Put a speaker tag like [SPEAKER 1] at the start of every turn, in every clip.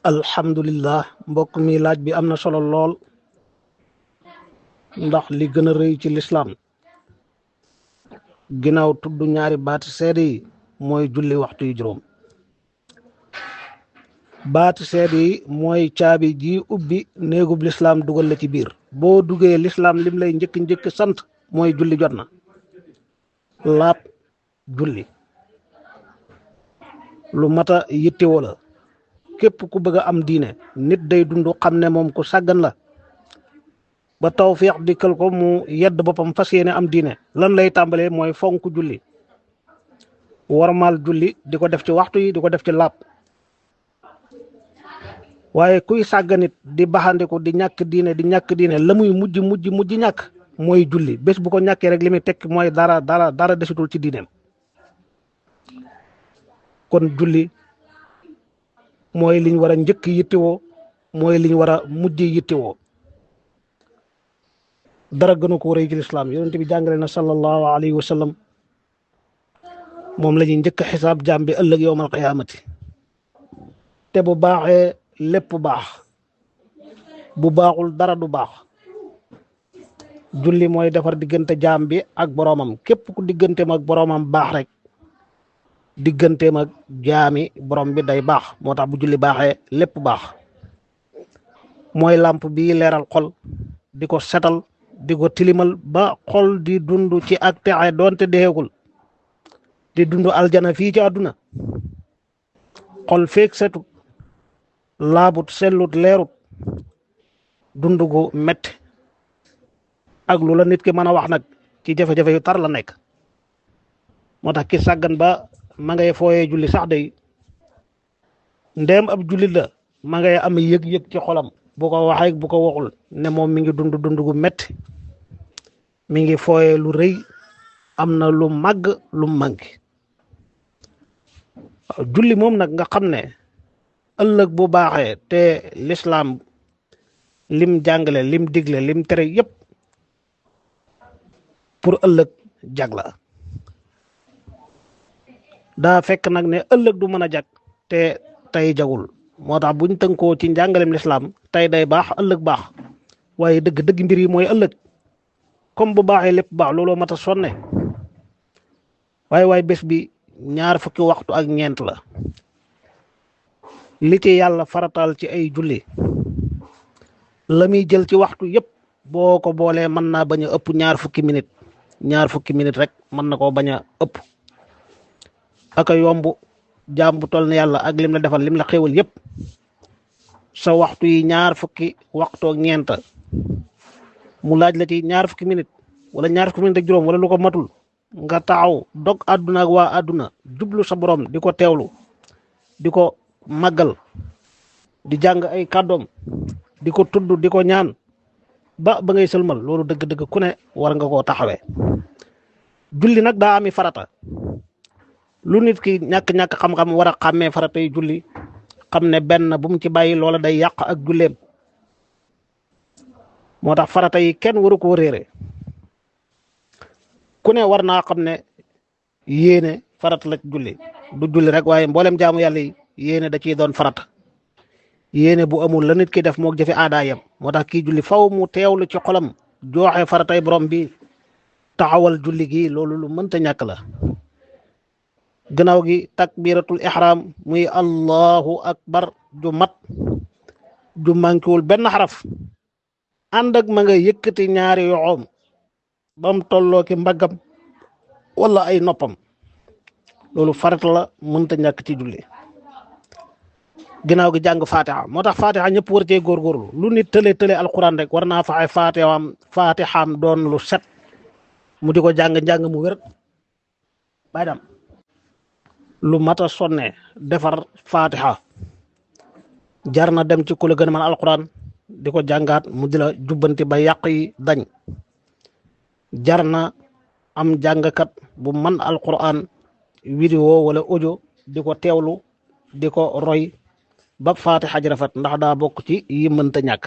[SPEAKER 1] alhamdulillah mbokk mi laaj bi am na solo lool ndax li gën a rëy ci lislaam ginnaaw tudd ñaari baati seede yi mooy julli waxtu yu juróom. baati seede yi mooy caabi ji ubbi néegub lislaam dugal la ci biir boo duggee lislaam lim lay njëkk sant mooy julli jot na laab julli lu mata yittewoo la képp ku bëgg a am diine nit day dund xam ne moom ku sàggan la ba tawfiix dikkal ko mu yedd boppam fas yéene am diine lan lay tàmbalee mooy fonk julli warmaal julli di ko def ci waxtu yi di ko def ci laab waaye kuy sàgganit di baxandiku di ñàkk diine la muy mujj ñàkk mooy julli bés bu ko ñàkkee rek li muy tekk mooy dara desitul ci diineem. kon julli mooy liñ war a njëkk yittewoo mooy liñ war a mujj yittewoo dara gënu ko rëy ci lislaam yonent bi jàngale na sallallahu alayhi wa sallam moom la ñuy njëkk xisaab jaam bi ëllëg yowmal qiyaamati te bu baaxee lépp baax bu baaxul dara du baax. julli mooy defar diggante jaam bi ak boroomam képp ku digganteem ak boroomam baax rek digganteem ak jaami borom bi day baax moo tax bu julli baaxee lépp baax. mooy làmp bi leeral xol di ko setal di ko tilimal ba xol di dund ci ak texe doonte deexegul di dund aljana fii ci àdduna. xol feek setut laabut sellut leerut dund gu metti ak lu la nit ki mën a wax nag ci jafe-jafe yu tar la nekk. moo tax ki sàggan ba ma ngay fooyee julli sax day ndeem ab jullit la ma ngay am yëg-yëg ci xolam bu ko waxee bu ko waxul ne moom mi ngi dund gu metti mi ngi fooyee lu rëy am na lu màgg lu manqué. julli moom nag nga xam ne ëllëg bu baaxee te lislaam lim jàngale lim digle lim tere yépp pour ëllëg jag la daa fekk nag ne ëllëg du mën a jag te tey jagul moo tax buñ tënkoo ci njàngalem lislaam tey day baax ëllëg baax waaye dëgg mbir yi mooy ëllëg comme bu baaxee lépp baax looloo mat a sonne waaye bés bi 20 waxtu ak ñeent la li ci yàlla farataal ci ay julli la muy jël ci waxtu yépp boo ko boolee mën naa bañ a ëpp 20 minutes 20 minutes rek mën na koo bañ a ëpp. aka yomb jaam bu toll ne yàlla ak lim la defal lim la xéewal yépp sa waxtu yi 20 waxtu ak ñeent mu laaj la ci 20 minutes wala 20 minutes ak juróom wala lu ko matul nga taxaw dog àdduna ak waa àdduna jublu sa borom di ko teewlu di ko màggal di jàng ay kàddoom di ko tudd di ko ñaan ba ngay sëlmal loolu dëgg ku ne war nga koo taxawee. julli nag daa ami farata lu nit ki ñàkk xam-xam war a xàmmee farata yi julli xam ne benn bu mu ci bàyyi loola day yàq ak julleem. moo tax farata yi kenn waru koo réere ku ne war naa xam ne yéene farata la julli du julli rek waaye mboolem jaamu yàlla yi yéene da ciy doon farata. yéene bu amul la nit ki def moo jëfe aadaa yam moo tax kii julli faw mu teewlu ci xolam jooxe faratay borom bi taxawal julli gi loolu lu mënta ñàkk la. gannaaw gi takbiratul ihram muy allahu akbar ju mat ju mankiwul benn xaraf ànd ak ma nga yëkkati ñaari yoxoom bam tolloo ki mbaggam wala ay noppam loolu farata la mënta ñàkk ci julli. ginnaaw gi jàng fatiha moo tax fatiha ñëpp war cee góorgóorlu lu nit tële alquran rek war naa faxe fatihaam doon lu set mu di ko jàng mu wér bay dam lu mata sonne defar fatiha jar na dem ci ku la gën a mën alquran di ko jàngaat mu di la jubbanti ba yàq yi dañ. jar na am jàngkat bu man alquran vidéo wala audio di ko teewlu di ko roy ba fatiha ji rafet ndax daa bokk ci yi mënta ñàkk.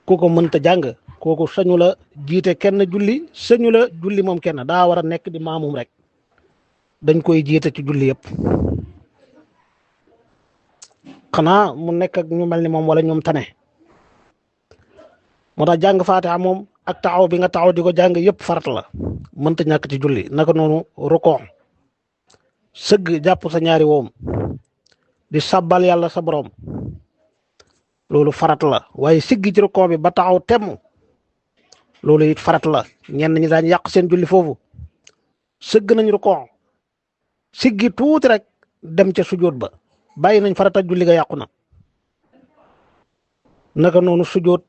[SPEAKER 1] ku ko mënta jàng kooku sañu la jiite kenn julli sañu la julli moom kenn daa war a nekk di maamum rek dañ koy jiite ci julli yëpp. xanaa mu nekk ak ñu mel ni moom wala ñoom tane moo tax jàng Fatiha moom ak taxaw bi nga taxaw di ko jàng yëpp farat la mënta ñàkk ci julli naka noonu rukoo sëgg jàpp sa ñaari woom di sabbal yàlla sa borom loolu farat la waaye siggi ci rukoo bi ba taxaw temm loolu it farat la ñenn ñi daañ yàq seen julli foofu sëgg nañ rukoo siggi tuuti rek dem ca sujjóot ba bàyyi nañ farata julli ga yàqu na naka noonu sujjóot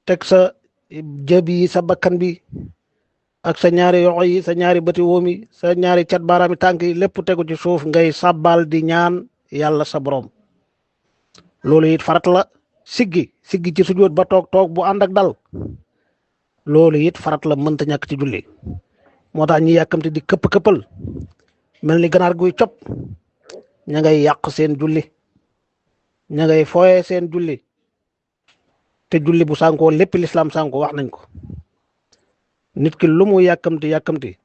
[SPEAKER 1] teg sa jëbi yi sa bakkan bi ak sa ñaari yoxo yi sa ñaari bëti woom yi sa ñaari cat baaraami tànk yi lépp tegu ci suuf ngay sabbal di ñaan yàlla sa borom loolu it farat la siggi ci sujjóot ba toog bu ànd ak dal loolu it farat la mënta ñàkk ci julli moo tax ñi yàkkamte di këppal mel ni ganaar guy cop ña ngay yàq seen julli ña ngay fooye seen julli te julli bu sànkoo lépp lislaam sànko wax nañ ko nit ki lu mu yàkkamti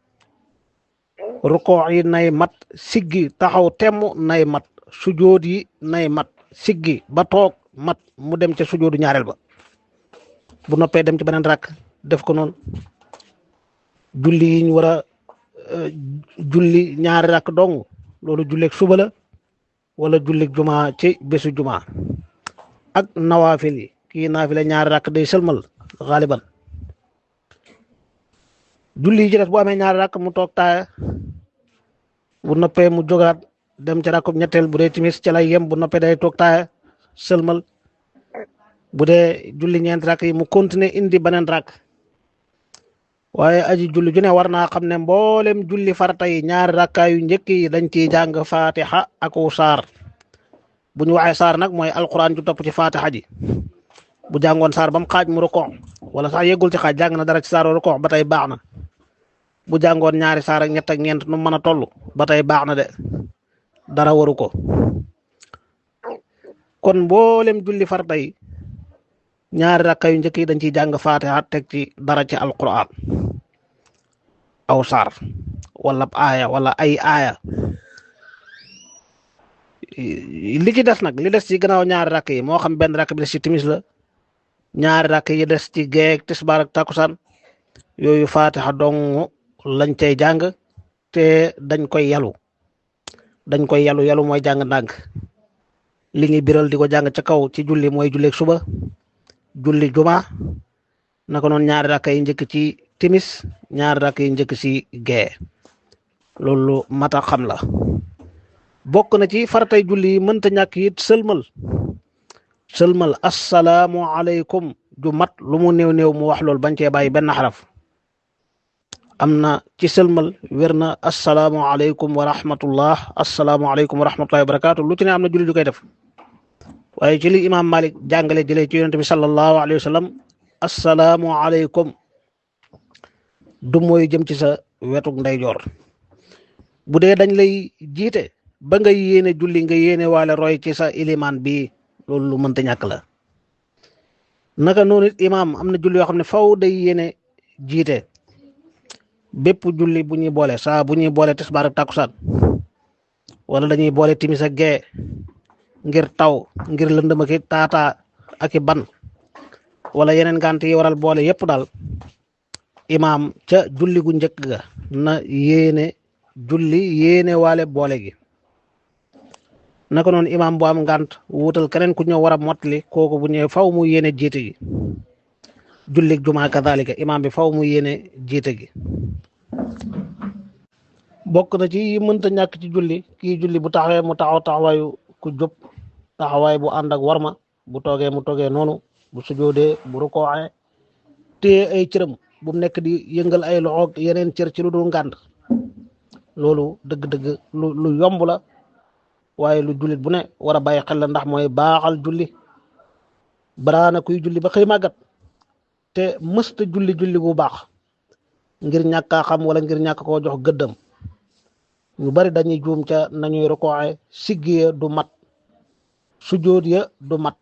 [SPEAKER 1] rukoo yi nay mat siggi taxaw temm nay mat sujood yi nay mat siggi ba toog mat mu dem ca sujoodu ñaareel ba bu noppee dem ci beneen rakk def ko noonu julli yi ñu war a julli ñaari rakk dong loolu julleeg suba la wala julleeg juma ci bésu juma ak nawaafil yi kii naafila ñaari rakk day sëlmal xaaliban julli yi ci des bu amee ñaari rakk mu toog taaya bu noppee mu jógaat dem ci rakku ñetteel bu dee timis ca lay yem bu noppee day toog taaya sëlmal bu dee julli ñeenti rakk yi mu continuer indi beneen rakk waaye aji julli ju ne war naa xam ne mboolem julli farata yi ñaari rakkaa yu njëkk yi dañ ciy jàng fatiha aku saar bu ñu waxee saar nag mooy alquran ju topp ci fatiha ji bu jàngoon saar ba mu xaaj mu rukoo wala sax yeggul ci xaaj jàng na dara ci saar rukoo ba tey baax na bu jàngoon ñaari saar ak ñett ak ñeent nu mën a toll ba tey baax na de dara waru ko kon mboolem julli farata yi ñaari rakka yu njëkk yi dañ ciy jàng fatiha teg ci dara ci alquran aw saar wala aaya wala ay aaya li ci des nag li des ci gannaaw ñaari rakk yi moo xam benn rakk bi des ci timis la ñaari rakk yi des ci geek tisbaar ak takusaan yooyu fatiha dong lañ cay jàng te dañ koy yalu yalu mooy jàng ndànk li ngi biral di ko jàng ca kaw ci julli mooy julleeg suba julli juma naka noonu ñaari rakk yi njëkk ci timis ñaari rakk yi njëkk ci gee loolu mata xam la bokk na ci faratay julli yi mënta ñàkk it sëlmal assalaamu aleykum ju mat lu mu néew mu wax loolu bañ cee bàyyi benn xaraf am na ci sëlmal wér na assalaamu aleykum wa rahmatullah assalaamu aleykum wa rahmatullahi wa barakaatu lu ci ne am na julli ju koy def waaye ci li imaam Malik jàngale jëlee ci yonent bi sallallahu alayhi wa sallam assalaamu aleykum du mooy jëm ci sa wetuk ndeyjoor bu dee dañ lay jiite ba nga yéene julli nga yéene waale roy ci sa ilimaan bi loolu lu mënta ñàkk la naka noonu it imaam am na julli yoo xam ne faw day yéene jiite bépp julli bu ñuy boole saa bu ñuy boole tisbaar ak takkusaan wala dañuy boole timis ak gee ngir taw ngir lëndëm ak taataa ak i ban wala yeneen gànt yi waral boole yépp daal imaam ca julli gu njëkk ga na yéene julli yéene waale boole gi naka noonu imaam bu am ngànt wuutal keneen ku ñëw war a mottali kooku bu ñëwee faw mu yéene jiite gi julli jumaa kadhalika imaam bi faw mu yéene jiite gi bokk na ci yi mënta ñàkk ci julli kii julli bu taxawee mu taxaw taxawaayu ku jub taxawaay bu ànd ak warma bu toogee mu toogee noonu bu sujoodee bu rukooxee téye ay cëram bu nekk di yëngal ay loxoog yeneen cër ci lu dul ngànt loolu dëgg-dëgg lu yomb la waaye lu jullit bu ne war a bàyyi xel la ndax mooy baaxal julli baraana kuy julli ba xëy màggat te mësta julli bu baax ngir ñàkkaa xam wala ngir ñàkk koo jox gëddam ñu bari dañuy juum ca nañuy rukooxe siggi ya du mat sujood ya du mat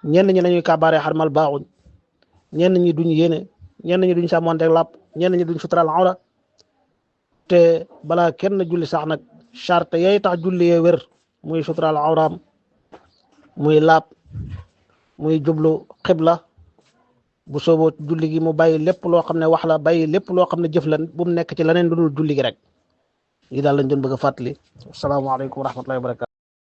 [SPEAKER 1] ñenn ñi lañuy kabaare xarmal baaxuñ ñenn ñi duñ yéene ñenn ñi duñ sàmmonteeg làpp ñenn ñi duñ sutural awra te balaa kenn julli sax nag charte yay tax julli yee wér muy sutural awraam muy laab muy jublu xibla bu sooboo julli gi mu bàyyi lépp loo xam ne wax la bàyyi lépp loo xam ne jëf la bu mu nekk ci leneen lu dul julli gi rek lii daal lañ doon bëgg a fàttali asalaamaaleykum wa rahmatullahi wa barakatu